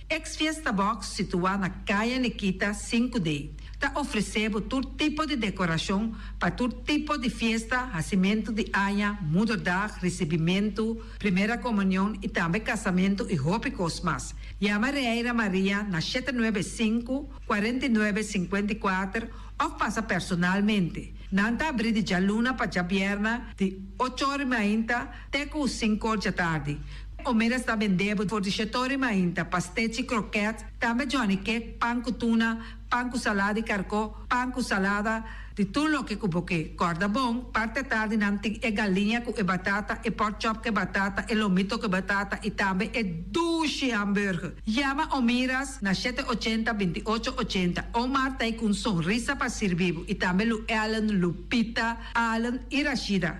Ex Fiesta Box situá na Kaya Nikita sinku D. Ta ofresé bo tur tipo di dekorashon pa tur tipo di fiesta, hasimentu di aña, moederdag, risibimentu, primera komunion i tambe kasamentu i hopi kos mas. Yama Reira Maria na shete nuebe sinku, 49, 54 òf pasa personalmente. Nan ta abrí di djaluna pa djabièrnè di ocho or i mainta te ku sinku or djatardi. Omeras ta bendé bo for di shete or i mainta, pastechi, krokèt, tambe johnny cake, pan ku tuna, Pan ku salada di karkó, pan ku salada di tur loke ku bo ke. Kòrda bon, parti atardi nan tin e galiña ku e batata, e pork chop ku e batata, e lomito ku e batata i tambe e dushi hamburger. Yama Omiras na shete ochenta, binti ocho ochenta. Omar ta ei ku un sonrisa pa sirbi bo i tambe Lu Ellen, Lupita, Allen i Rashida.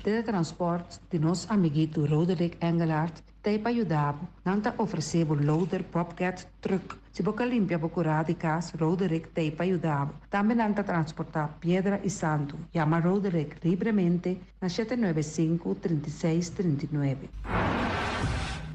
Teletransport di nos amiguito Roderick Engelhardt ta ei pa yuda bo. Nan ta ofresé bo loader, bobcat, truck. Si bo ka limpia bo kurá di kas, Roderick ta ei pa yuda bo. Tambe nan ta transportá piedra i santu. Yama Roderick libremente na 795 36 39.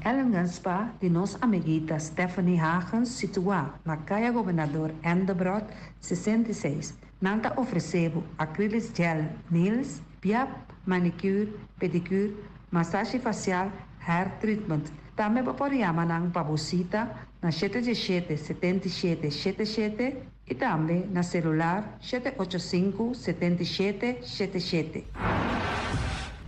Ellingen Spa di nos amiguita Stephanie Hagens situá na Kaya Gobernador Endebrot 66. Nan ta ofresé bo acrylic gel nails, biap, manicure, pedicure, masashi fasial, hair treatment. Tambe bo por yama nan pa bo sita na 717 77 77 i tambe na selular 785 77 77.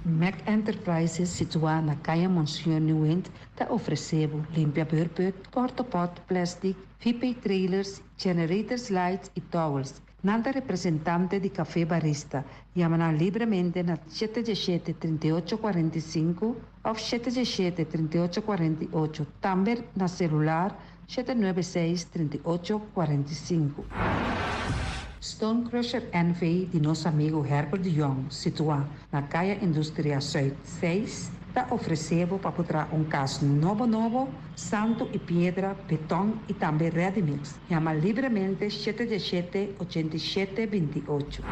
Mac Enterprises, situá na Kaya Monsieur Nieuwind, ta ofresé bo limpia beurput, porta-pot, plastic, VP trailers, generators lights i towels. Nan ta representante di Café Barista. Yama nan libremente na 717 38 45 òf 717 38 48. Tambe na selular 796 38 45. Stone Crusher NV di nos amigu Herbert de Jong, situá na Kaya Industria Zuid 6, ta ofresé bo pa traha un kas nobo nobo, santu i piedra, beton i tambe ready mix. Yama libremente 717 87 28.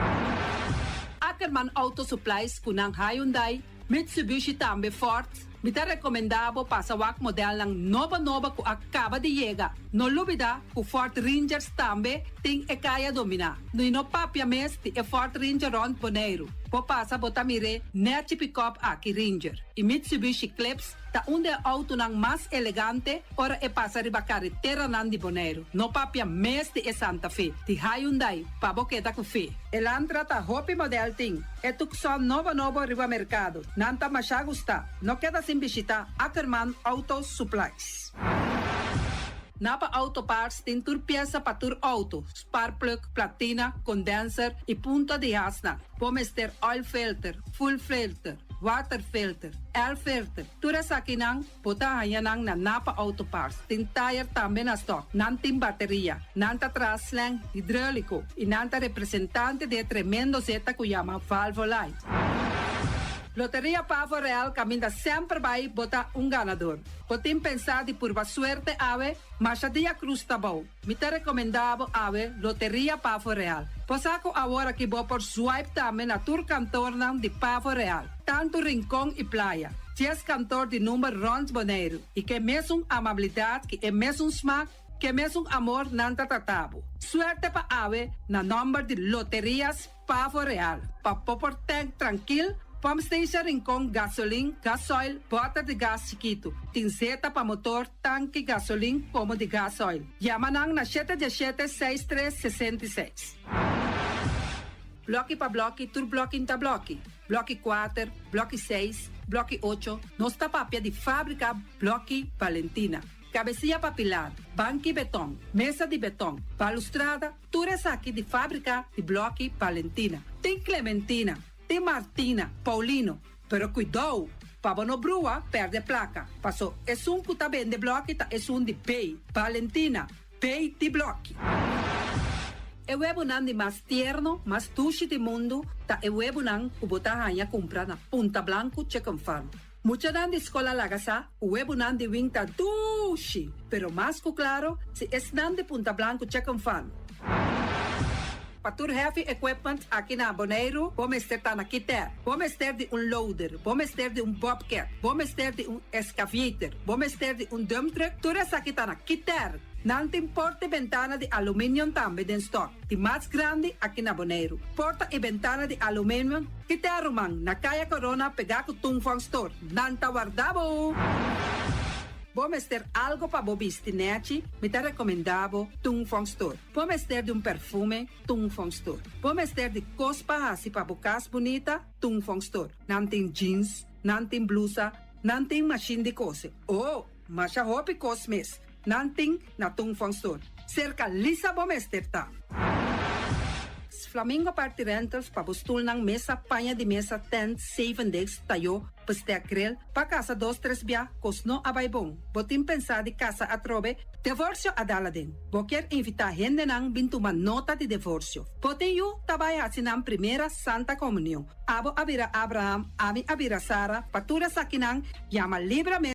Ackerman Auto Supplies ku nan Hyundai, Mitsubishi tambe Ford. Mi ta rekomendá bo pasa wak modelnan nobo nobo ku a kaba di yega. No lubidá ku Ford Rangers tambe tin e kaya dominá. No no papia mes di e Ford Ranger rònt Boneiru. Bo pasa bo ta mir'é nèchi pick-up aki Ranger. I Mitsubishi Eclipse ta un di e outonan mas elegante ora e pasa riba kareteranan di Boneiru. No papia mes di e Santa Fe, di Hyundai, pa bo keda ku fe. Elantra ta hopi model tin. E Tucson nobo nobo riba merkado. Nan ta masha gusta. No keda sin bishitá Ackerman Auto Supplies. Napa Auto Parts tin tur piesa pa tur outo, spark plug, platina, condenser i punta di hasnan. Bo mester oil filter, fuel filter, water filter, air filter. Tur esakinan bo ta haña nan na Napa Auto Parts. Tin tire tambe na stock. Nan tin bateria. Nan ta traha slang hidráuliko i nan ta representante di e tremendo zeta ku yama Valvoline. Loteria Pavo Real kaminda semper bai bo ta un ganador. Bo tin pensá di purba suerte awe, masha dia krus ta bou. Mi ta rekomendá bo awe Loteria Pavo Real. Bo sa ku awor aki bo por swipe tambe na tur kantornan di Pavo Real, tantu Rincon i Playa. 10 kantor di number rònt Boneiru i ku e mesun amabilidat, ku e mesun smak, ku e mesun amor nan ta trata bo. Suerte pa awe na nòmber di Loterias Pavo Real. Pa bo por tank trankil, Pump Station Rincon, gasolin, gasoil, bòter di gas chikitu. Tin zeta pa motor, tanki, gasolin, komo di gasoil. Yama nan na 717 63 66. Blòki pa blòki, tur blòki ta blòki. Blòki 4, blòki 6, blòki 8. Nos ta papia di fábrika Blòki Valentina. Kabesia pa pilar, banki beton, mesa di beton, balustrada, tur esaki di fábrika di Blòki Valentina. Tin Clementina, tin Martina, Paulino, pero kuidou, pa bo no brua, pèrdè plaka. Paso, esun ku ta bende blòki ta esun di B, Valentina, B di blòki. E webunan di mas tierno, mas dushi di mundu, ta e webunan ku bo ta haña kumpra na Punta Blanco Chicken Farm. Muchanan di skol a laga sa, webunan di Wing ta dushi, pero mas ku klaro, si esnan di Punta Blanco Chicken Farm. Pa tur heavy equipment aki na Boneiru, bo mester ta na Kiter. Bo mester di un loader, bo mester di un bobcat, bo mester di un excavator, bo mester di un dump truck, tur esaki ta na Kiter. Nan tin porta i bentana di aluminium tambe den stock, di mas grandi aki na Boneiru. Porta i bentana di aluminium, Kiter ruman, na Kaya Corona pegá ku Tung Fong Store. Nan ta warda bo! Bo mester algo pa bo bisti nèchi, mi ta rekomendá bo Tung Fong Store. Bo mester di un perfume, Tung Fong Store. Bo mester di kos pa hasi pa bo kas bunita, Tung Fong Store. Nan tin jeans, nan tin blusa, nan tin mashin di kose. Oh, masha hopi kos mes. Nan tin na Tung Fong Store. Serka Lisa bo mester ta. Flamingo Party Rentals pa bo stulnan, mesa, paña di mesa, tent, zevendex, tayo, bestek grill, pa kasa dos tres bia, kos no a bai bon. Bo tin pensá di kasa atrobe, divorsio a dal aden. Bo kier invitá hendenan bin tuma nota di divorsio. Bo tin yu ta bai hasi nan primera Santa Komunion. Abo a bira Abraham, ami a bira Sara, pa tur esakinan, yama libramente.